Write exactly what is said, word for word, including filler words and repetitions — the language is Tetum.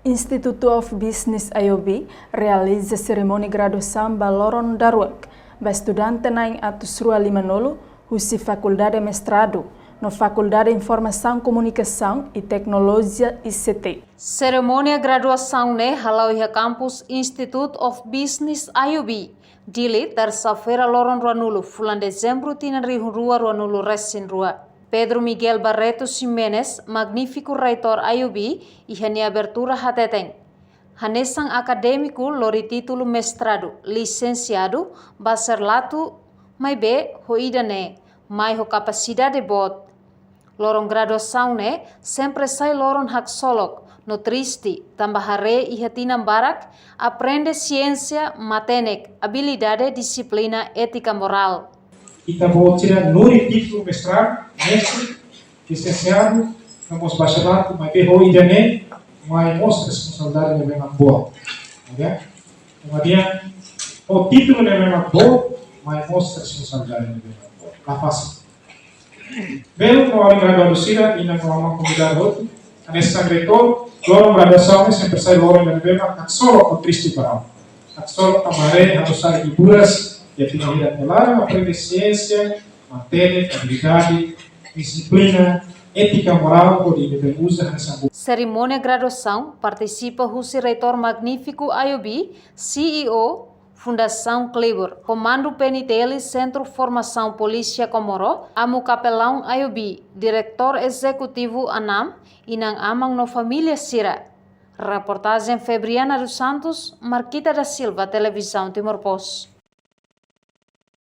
Institute of Business I O B realiza serimónia graduasaun ba loron daruak ba estudante na'in atus rua lima-nulu husi Fakuldade Mestradu no Fakuldade Informasaun Komunikasaun i Teknolojia, I C T. Serimónia graduasaun ne'e hala'o iha kampus Institute of Business I O B, Dili, tersa-feira loron ruanulu fulan Dezembru tinan rihun rua ruanulu resin rua. Pedro Miguel Barreto Ximenes, magnífiku reitór I O B, iha nia abertura hateten, hanesan akadémiku lori títulu mestradu, lisensiadu, bacharelatu, maibé ho ida-ne'e, mai ho kapasidade boot. Loron graduasaun ne'e sempre sai loron haksolok no triste, tanba haree iha tinan barak aprende siénsia, matenek, abilidade, dixiplina, étika, morál. Ita-boot sira lori títulu mestradu, mestre, lisensiadu, no mós bacharelatu, maibé ho ida-ne'e, mai mós responsabilidade ne'ebé mak boot. Oke? Kemudian, ho títulu ne'ebé mak boot, mai mós responsabilidade ne'ebé mak boot. La fasil. Belun no alin graduadu sira, inan no aman konvidadu hotu, hanesan reitór, loron graduasaun ne'e sempre sai loron ne'ebé mak haksolok no triste para ami. Haksolok tanba haree ha'u sai ibu-boot sira, iha tinan hirak nia laran, aprende siénsia, matenek, abilidade, dixiplina, étika, morál, hodi imi bele uza hanesan buat. Serimónia graduasaun partisipa husi reitór magnífiku I O B, C E O Fundasaun Klibur, Komandu P N T L, Sentru Formasaun Polísia Komoro, Amu Kapelaun I O B, Diretór Ezekutivu ANAM, inan-aman no família sira. Reportajen Febriana dos Santos, Marquita da Silva, Televizaun Timor Post.